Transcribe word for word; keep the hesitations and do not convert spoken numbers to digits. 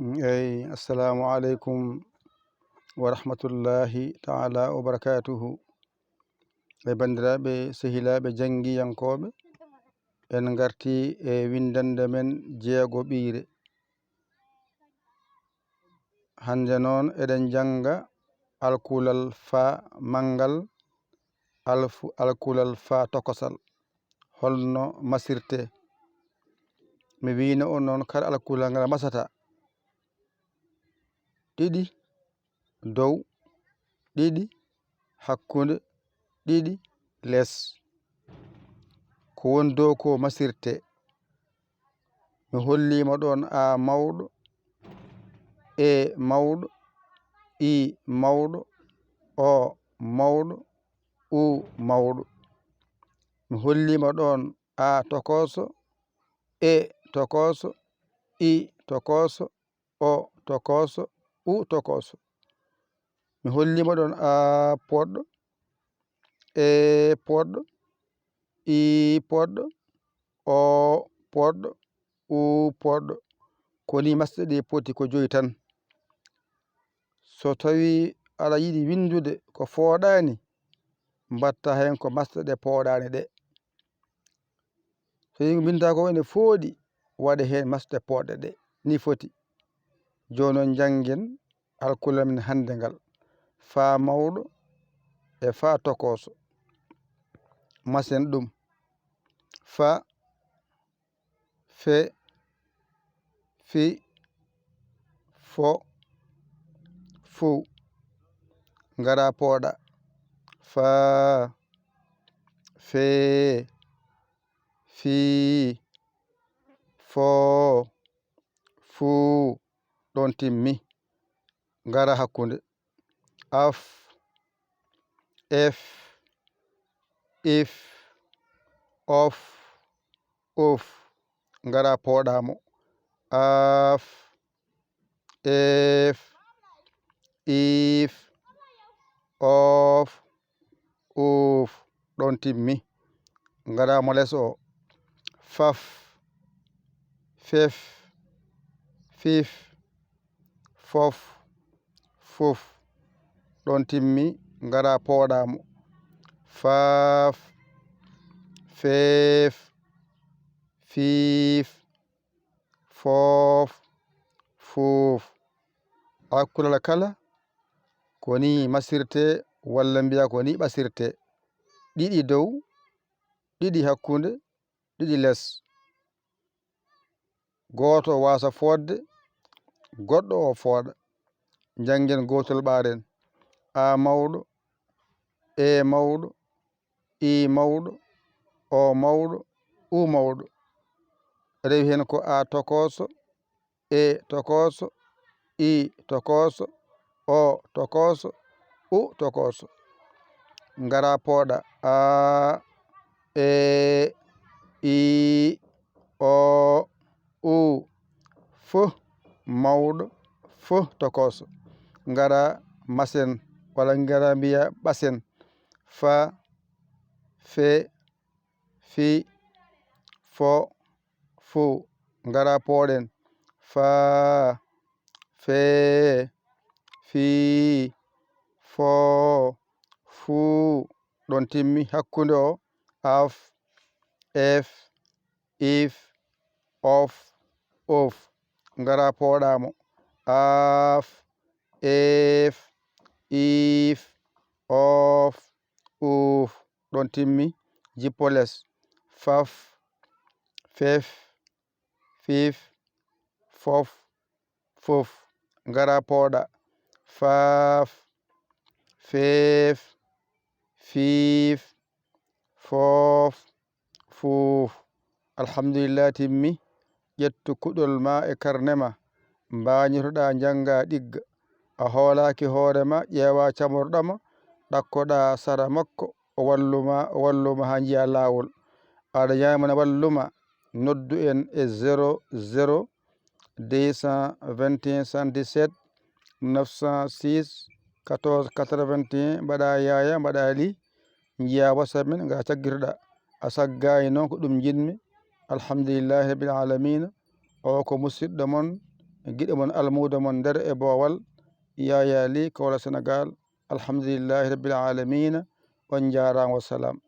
Eyi, assalamu aleykum wa rahmatullahi taala wa barakatuhu. E banndiraaɓe, sehilaaɓe, janngiyankooɓe, en ngarti e winndannde men jeego ɓiire. Hannde noon, eɗen njannga alkulal fa manngal, alfu-, alkulal fa tokosal. Holno masirte? Mi wiino on noon kala alkulal ngal masata. Ɗiɗi dow, ɗiɗi hakkunde, ɗiɗi les. Ko woni dow ko masirte. Mi holliima ɗoon A mawɗo, E mawɗo, I mawɗo, O mawɗo, U mawɗo. Mi holliima ɗoon A tokooso, E tokooso, I tokooso, O tokooso, U tokooso. Mi holliima ɗoon A poɗɗo, E poɗɗo, I poɗɗo, O poɗɗo, U poɗɗo. Ko ni masɗe ɗe poti, ko joyi tan. So tawii aɗa yiɗi winndude ko fooɗaani, mbaɗta heen ko masɗe ɗe pooɗaani ɗe. So yimɓe mbinta ko ene fooɗi, waɗe heen masɗe pooɗɗe ɗe. Ni foti. Jooni noon, njanngen alkulal men hannde ngal. Fa mawɗo e fa tokooso. Masen ɗum. Fa, fe, fi, fo, fu. Ngara pooɗa. Fa, fe, fi, fo, fu. Ɗoon timmi. Ngara hakkunde. Af, ef, if, of, uf. Ngara pooɗa mo. Af, ef, if, of, uf. Ɗoon timmi. Ngara mo les o. Faf, fef, fif, fof, fuf. Ɗoon timmi. Ngara pooɗa mo. Faaf, feef, fiif, foof, fuuf. Alkulal kala ko ni masirte, walla mbiya ko ni ɓasirte. Ɗiɗi dow, ɗiɗi hakkunde, ɗiɗi les. Gooto waasa fooɗde, goɗɗo o fooɗa. Njanngen gootol ɓaaren. A mawɗo, E mawɗo, I mawɗo, O mawɗo, U mawɗo. Rewi heen ko A tokooso, E tokooso, I tokooso, O tokooso, U tokooso. Ngara pooɗa. A, E, I, O, U. Fo mawɗo, fo tokooso. Ngara masen, walla ngara mbiya ɓasen. Fa, fe, fi, fo, fu. Ngara pooɗen. Fa, fe, fi, fo, fu. Ɗoon timmi hakkunde o. Af, ef, if, of, uf. Ngara pooɗa mo. Af, ef, if, of, uf. Ɗoon timmi. Jippo les. Faf, fef, fif, fof, fuf. Ngara pooɗa. Faaf, feef, fiif, foof, fuuf. Alhamdulillah, timmi. Ƴettu kuɗol ma e karne ma. Mbaañotoɗaa, njanngaa, ɗigga. A hoolaaki hoore ma, ƴeewaa camorɗo ma, ɗakkoɗaa sara makko, o wallu ma, o wallu ma haa njiyaa laawol. Aɗa ñaamana wallu ma, noddu en e zéro zéro deux cent vingt et un soixante-dix-sept neuf cent six quatorze quatre-vingt-un, mbaɗa yaaya, mbaɗa li, njiyaa WhatsApp men, nga caggitoɗaa. A saggaani noon, ko ɗum njiɗmi. Alhamdulillahi rabbil aalamiina. O ko musidɗo mon, Giɗo mon, almuudo mon nder e boowal, Yaya Ly, Kowla Senegal. Alhamdulillahi Rabbil Alamina. On njaaraama, wassalam.